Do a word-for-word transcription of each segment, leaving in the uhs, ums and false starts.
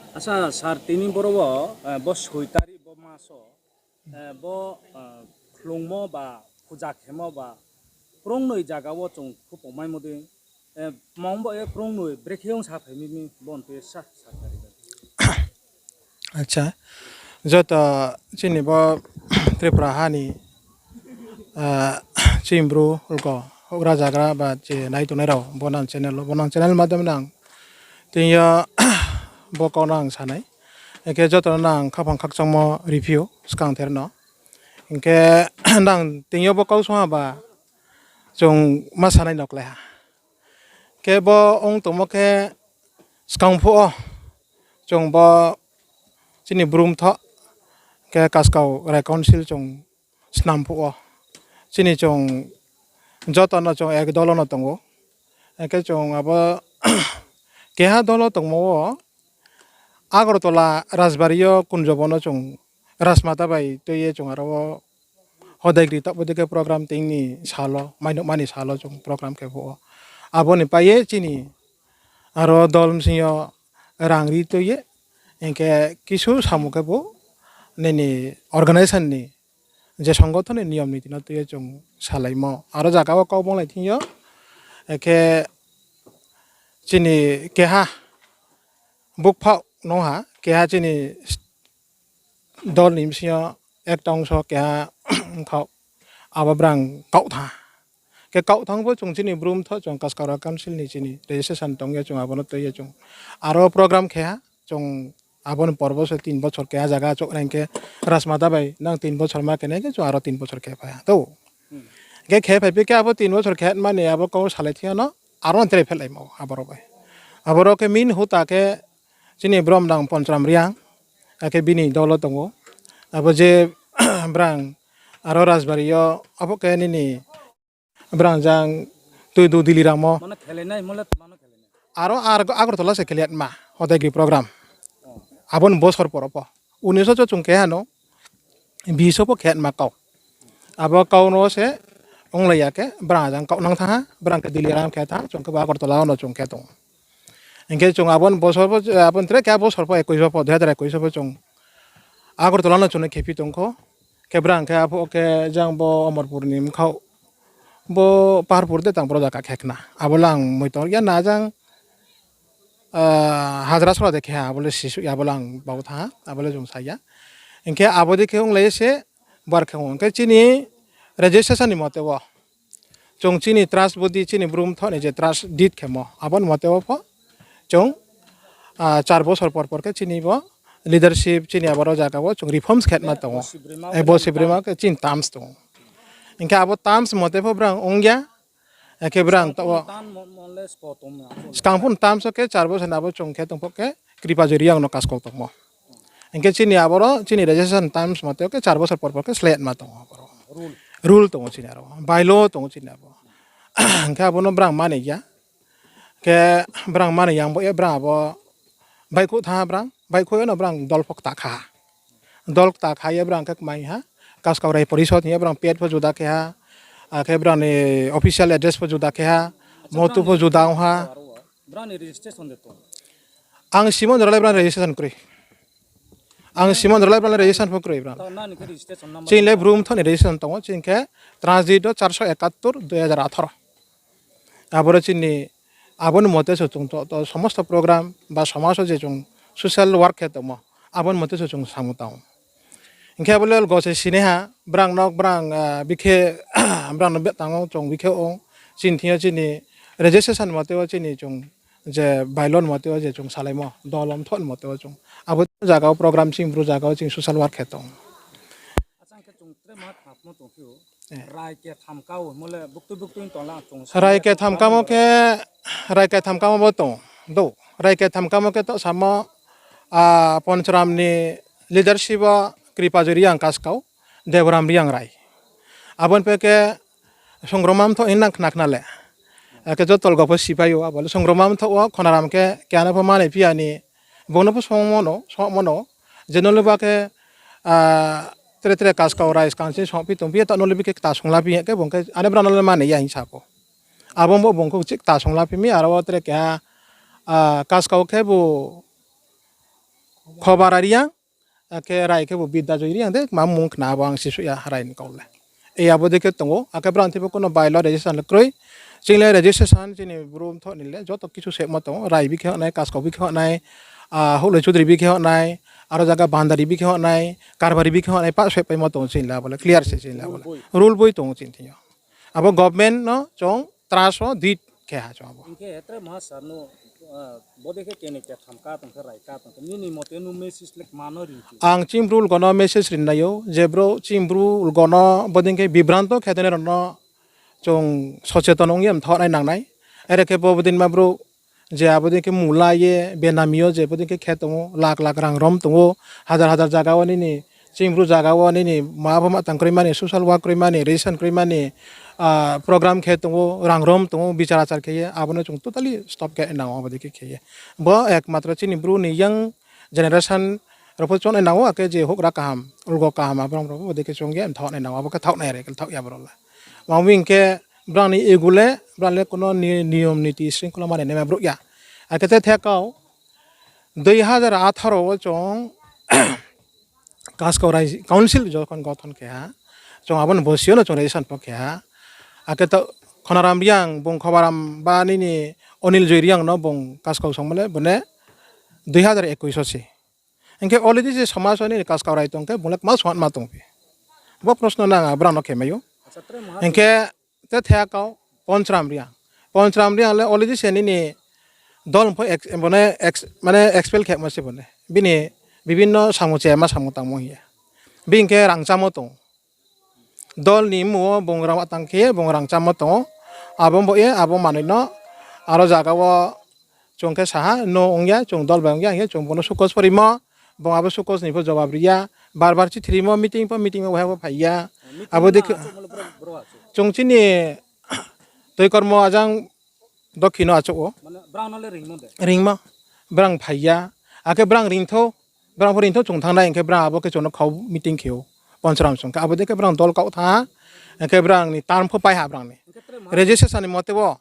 Asa sir, tini boro wo, eh, bo soi tari bo maso, eh, bo, eh, khlungmo ba, puja khemo ba, krungnoi zaga wo chung khupongmaimo dei, eh, mong bo ye krungnoi brekhe ong sa phai mi ni bo ntui sa, sa tari. Acha, joto chini bo Tripura ha ni, ah, chini bru rko, houhgra zagra ba je nai tongnai rao, bo nang channel, bo nang channel madhyam nang tini yo bo kau no ang sa nai. Hing khe joto no nang khaphang khakchangmo riphi ou skang ther no. Hing khe nang tini yo bo kau song ha ba chung ma sa nai no klái ha. Khe bo ong tongmo khe skang phuh wo chung bo chini bru mthoh khe Kaskau Rai Council chung snam phuh wo chini chung joto no chung ek dol wo no tong ou. Hing khe chung abo keha dol wo tongmo wo Agartala Rajbari yo Kunjobo no chung Rajmata bai tui ye chung aro wo hodai gri taoh bo dei khe program tini sal wo, mainouhma ni sal wo chung program khe phuh wo. Abo ni pai ye chini aro dol bsing yo rang ri tui ye, hing khe kisu samung khe bo nini organization ni je songothon ni niyom niti no tui ye chung salaimo. Aro zaga wo kau bonglai thing yo, khe chini keha bukphaoh nung ha, keha chini dol ni bsing yo ekta ongso keha ongkhaoh, abo brang kaoh thanng. Khe kaoh thanng pho chung chini bru mthoh chung Kaskau Rai Council ni chini registration tong ye chung abo no tui ye chung aro program khe ha, chung abo ni por bo se tin bochor keha zaga chouh nai khe Rajmata bai nang tin bochor ma khe nai khe chung aro tin bochor khe phai ha to. Khe khe phai phi khe abo tin bochor khe mani abo kau salai thing yo no aro no tre phehlaimo abo rao bai. Abo rao khe main huta khe chini brom nang Ponchram Reang, akhe bini dol wo tong ou. Abo je brang aro Rajbari yo, abo khe nini brang jang tui du Dili ramo. Aro ar Agartala se kheliatma, hodai gri program. Abo ni bosor por wo pho. Unis wo chung keha no, bis wo pho kheatma kau. Abo kau no se onglai ya khe, brang jang kaoh nang thanng ha, brang khe Dili ram khe thanng, chung khe bo Agartala wo no chung khe tong. Hing khe chung abo ni bosor pho, abo ni tre keha bosor pho, ekush wo pho, dui hazar ekush wo pho chung Agartala no chung no khephi tong kho. Khe brang khe aphuh khe jang bo Omorpur ni mkhaoh, bo Paharpur de tang boro zaga khe khna. Abo le ang moitor ya na jang, ah, Hajrasora de khe ha, abo le sisuh ya, abo le ang bau thanng ha, abo le chung sa ya. Hing khe abo dei khe onglai ye se, bar khe ong khe chini registration ni mote wo chung chini trust body, chini bru mthoh ni je trust deed khemo, abo ni mote wo pho chung, ah, char bosor por por khe chini bo leadership, chini abo rao zaga wo chung reforms khe ma tong ou. Bo sibroima khe chini terms tong ou. Hing khe abo terms mote pho brang ong ya, akhe brang taoh wo skang pho terms wo khe char bosor ni abo chung khe tong pho khe Kripajoy Reang no Kaskau tongmo. Hing khe chini abo rao chini registration terms mote wo khe char bosor por por khe slái ma tong ou abo rao. Rule tong ou chini aro, bylaw tong ou chini abo. Hing khe abo no brang mani ya. Khe brang mani ya bo ye brang abo baihkhouh thanng ha brang, baihkhouh ye no brang dol pho kta kha ha. Dol kta kha ye brang khe kmai ha, Kaskau Rai Porishod hing ye brang pet pho juda khe ha, akhe brang ni official address pho juda khe ha, motu pho juda ong ha. Ang simon rao le brang registration kroi. Ang simon rao le brang registration pho kroi brang. Chini le bru mthoh ni registration tong ou, chini khe transit do চারশো একাত্তর দুই হাজার আঠারো. Abo ro chini, abo ni mote se chung to, to somosto program ba somaj wo je chung social work khe tongmo, abo ni mote se chung samung tang ou. Hing khe abo le gose sinai ha, brang no, brang, ah, bikhe, brang no betang ou chung bikhe ong, chini thing yo chini registration mote wo chini chung je bylaw mote wo je chung salaimo, dol mthoh mote wo chung. Abo zaga wo program chini bru zaga wo chini social work khe tong. Rai ketham kamo khe, rai ketham kamo bo tong, do, rai ketham kamo khe taoh samo, ah, Ponchram ni leadership wo Kripajoy Reang Kaskau, Deboram Reang Rai. Abo ni phe khe Songrongma Mthoh hing nang khna khna le. Akhe joto le gopho sipai ou, abo le Songrongma Mthoh wo Khonaram khe keha no pho mani phi ya ni, bung no pho songmo no, songmo no, je no le ba khe, ah, tre tre Kaskau rai skang se songphi tongphi ye, taoh no le bikhe kta songla phi ye khe bung khe, ane brao no le mani ya hing sa pho. Abo bo bung khe uchih kta songla phi mi, aro wo tre keha, ah, Kaskau khe bo Khobara Reang, akhe rai khe bo Bidya Joy Reang de, ma mung khna abo ang sisuh ya rai ni kau le. E abo dei khe tong ou, akhe brang thebo kuno bylaw registration le kroi. Chini le registration chini Bru mthoh ni le joto kisu sehmo tong ou, rai bi khe hoh nai, Kaskau bi khe hoh nai, ah, Houhloi Chudri bi khe hoh nai, aro jaga Bandari bi khe hoh nai, Karbari bi khe hoh nai, pah sehpaimo tong ou chini le abo le clear se chini le abo le. Rule boi tong ou chini thing yo. Abo government no chung trust wo di khe ha chung abo. Hing khe tre maha sir no, ah, bodei khe keni ketham ka tong khe rai ka tong khe nini mote no message le kma no ri? Ang chini Bru ulgo no message ri nai ou, je brouh chini Bru ulgo no bodei khe bibranto khe tongnai rao no chung socheton ong ye mthoh nai nang nai. Are khe bo bodei ma brouh je abo dei khe mula ye benami yo je bodei khe khe tong ou, lak lak rang rom tong ou, hazar hazar zaga wo nini, chini Bru zaga wo nini ma pho ma tang kroi mani, social work kroi mani, registration kroi mani, ah, program khe tong ou, rang rom tong ou, bichar achar khe ye, abo no chung totally stop khe nang ou, abo dei khe khe ye. Bo ekmatro chini Bru ni young generation rao pho chonai nang ou, akhe je houhgra kaham, ulgo kaham, abo rao pho bodei khe chung ye mthoh nai nang ou, abo khe thaoh nai re, thaoh ya brouh le. Mami hing khe brang ni ego le, brang le kuno ni-, niyom niti sringkhola mani naima brouh ya. Akhe te thekau, dui hazar atharo wo chung Kaskau Rai Council jokhon gothon khe ha, chung abo ni bosio no chung registration pho khe ha. Akhe to Khonaram Reang, bung Khobaram ba nini Onil Joy Reang no bung Kaskau songmo le bone dui hazar ekush wo se. Hing khe already je somaj wo nini Kaskau Rai tong khe bung le kma suatma tongphi? Bo proshno nang a brang no khe mai ou. Hing khe te thekau Ponchram Reang. Ponchram Reang le already se nini dol pho ex-, bone ex-, mane expel khemo se bone. Bini bibhinno samung chema samung tangmo hing ye. Bini khe rangchamo tong ou. Dol ni mmung wo bung rang tang khe ye bung rangchamo tong ou. Abo bo ye abo manoi no aro zaga wo chung khe saha no ong ya, chung dol bai ong ya hing ye chung bung no sukos pho rimo, bung abo sukos ni pho jobab ri ya, bar bar chithi rimo, meeting pho meeting wo waiha pho phai ya. Abo dei khe chung chini Toikormo ajang Dokhin no achouh ou. Ringmo. Brang phai ya. Akhe brang ringthou. Brang pho ringthou chung thanng nai hing khe brang abo khe chung no khau meeting khe ou. Ponchram song khe abo dei khe brang dol kaoh thanng ha. Hing khe brang ni term pho pai ha brang ni. Registration ni mote wo.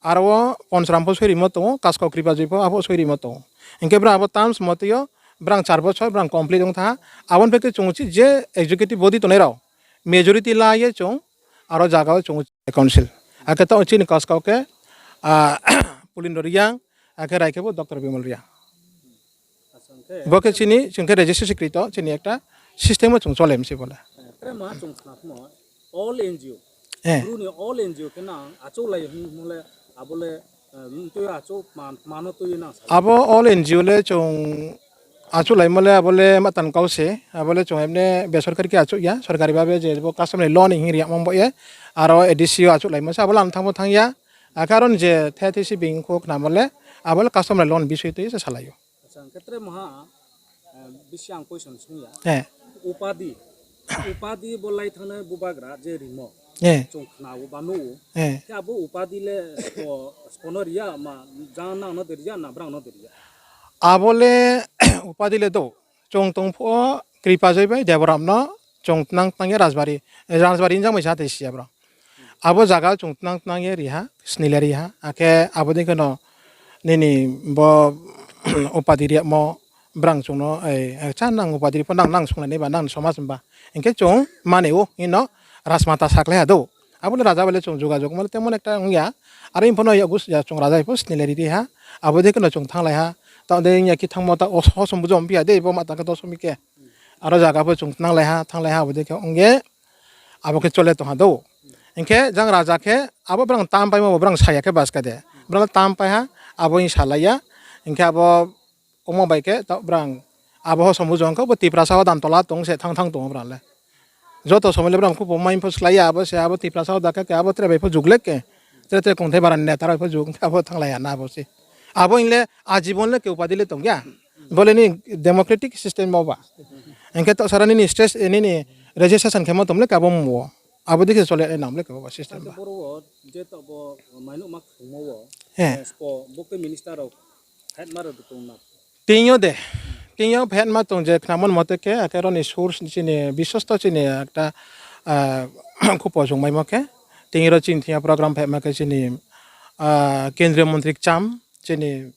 Aro wo Ponchram pho soi rimo tong ou, Kaskau Kripajoi pho abo soi rimo tong ou. Hing khe brang abo terms mote yo, brang char bochor brang complete ong thanng ha. Abo ni phe khe chung uchih je executive body tongnai rao majority la ye chung aro zaga wo chung council. Akhe taoh chini Kaskau khe, ah, Pulindra Reang, akhe rai khe bo Doctor Bimal Reang. Bo khe chini, chung khe registration krito, chini ekta system wo chung chole mse bo le. All N G O. Bru ni all N G O khe nang achouhlai hingmo le, abo le, abo all N G O le chung achouhlaimo le abo le ma tan kau se, abo le chung emne besorkari khe achouh ya, sorkari babe je bo customary law ni hing ri yagmo bo ye, aro A D C yo achouhlaimo se, abo le ang thanng pho thanng ya, akhe aro ni je the thisi being kho khnamo le, abo le customary law ni bisoi tui se salai ou. Bisi ang question sung ya. Upadi, upadi bo lai thanng nai bubagra je rimo. Chung khna ou ba nuh ou. Khe abo upadi le spo, spo no ri ya ma, jang nang no de ri ya na brang no de ri ya? Abo le upadi le do. Chung tong phuh wo Kripajoi bai Deboram no chung tnang tnang ye Rajbari, Rajbari wngjak mai sa tei si ya bro. Abo zaga chung tnang tnang ye ri ha, sni le ri ha, akhe abo dei khe no nini bo upadi ri yagmo brang chung no, cha nang upadi ri pho nang, nang sunglai nai ba nang somaj ba. Hing khe chung mani ou hing no rajmata sakhlai ha do. Abo le raja bai le chung jogajog mo le temon ekta ong ya. Aro hing pho no yakgu ya chung raja bai pho sni le ri ri ha. Abo dei khe no chung thannglai ha. Taoh dei ong ya khe thanngmo ta hosom bujo ong phi ya dei bo ma ta khe dosomi khe. Aro zaga pho chung tnanglai ha, thannglai ha, abo dei khe ong ye, abo khe chole tong ha do. Hing khe jang raja khe, abo brang tam paimo bo brang sa ya khe baska de. Brang le tam pai ha, abo hing salai ya. Hing khe abo ongmo bai khe, taoh brang, abo hosom bujo ong khe, bo Tiprasa wo dan tola tong se thanng thanng tong ou brang le. Joto somoi le brang khupo mai pho slái ya, abo se abo Tiprasa wo da khe, khe abo tre bai pho jug le khe. Tre tre kongthai bara ni neta rao pho jug, abo thannglai ya na abo se. Abo hing le ajibon le khe upadi le tong ya. Bo le nini democratic system bo ba. Hing khe taoh sara nini state, nini registration khemo tong le khe abo mung wo. Abo dei khe chole nai nang le khe bo ba system ba. Tini yo de, tini yo phetma tong je khnamo ni mote khe, akhe aro ni source chini bisosto chini ekta, khupo chungmaimo khe, tini ro chini thing yo program phetma khe chini, kendriya montri kcham, chini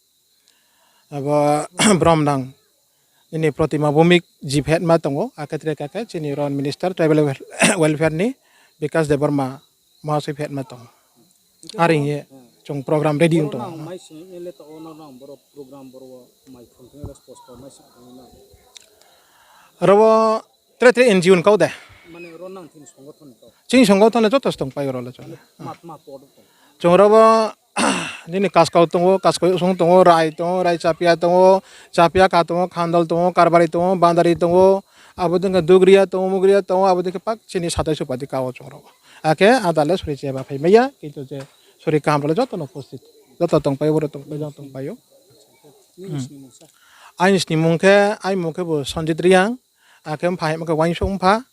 abo bromnang Nini Protima Bhowmik ji phetma tong ou, akhe tre kha khe chini ron minister tribal welfare ni Bikash Debbarma mahasoi phetma tong ou. Are hing ye chung program ready ong tong ou. Ro wo tre tre N G O ni kau de. Chini songothon le joto se tongpai ou ro le chung. Chung ro wo nini Kaskau tong ou, Kaskau Yaksong tong ou, Rai tong ou, Rai Chapia tong ou, Chapia Kha tong ou, Khandal tong ou, Karbari tong ou, Bandari tong ou, abo dei khe Dugriya tong ou, Mugriya tong ou, abo dei khe pak chini satais upadi ka wo chung ro. Akhe ada le sori chaya ba phai mai ya, kintu je sori kaham rao le joto no উপস্থিত. Joto tongpai ou, boro tongpai, jang tongpai ou. Aini snimung khe, aini mung khe bo Sanjit Reang, akhe mpha hima khe Uaingsouh Mpha,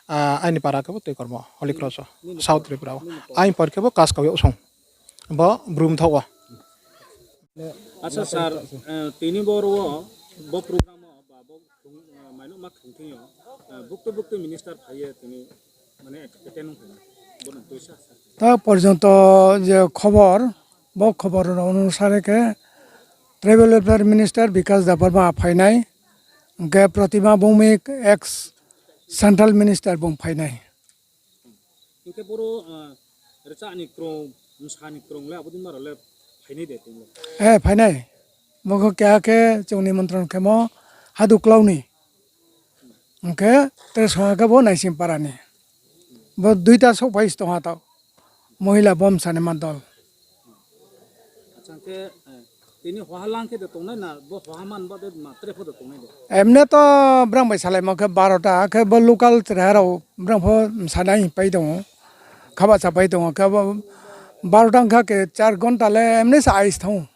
aini para khe bo Toikormo, Holy Cross o, South Tripura o. Aini por khe bo Kaskau Yaksong. Bo Bru mthaoh wo. Acha sir, tini boro wo, bo program wo, ba bo mainouhma khlung thing yo, buktu buktu minister phai ye tini, mane, attend ong phai na. Bo no tuisa sa. Ta porjonto je khobor, bo khobor rao onusare khe Tribal Welfare Minister Bikash Debbarma phai nai, hing khe Protima Bhowmik ex Central Minister bung phai nai. Hing khe boro, rcha ni krung, msa ni krung le abo dei ma rao le phai nai de tini le? Phai nai. Bo khe keha khe chung nimantron khemo Haduklau ni. Hing khe tre song ha khe bo Naisingpara ni. Bo duita souhphai se tong ha taoh. Mohila bomsa ni mandal. Acha, hing khe, tini hoha lang khe de tongnai na, bo hoha man ba de ma tre pho de tongnai de? Emne to brang bai salaimo khe barota, khe bo local chrai rao brang pho msanai pai tong ou. Khabahcha pai tong ou, khe bo barota ongkha khe char ghonta le emne se ais thanng ou.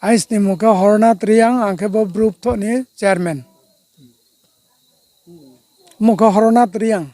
Aini snimung khe Hornath Reang, ang khe bo Bru Pthoh ni chairman. Mung khe Hornath Reang.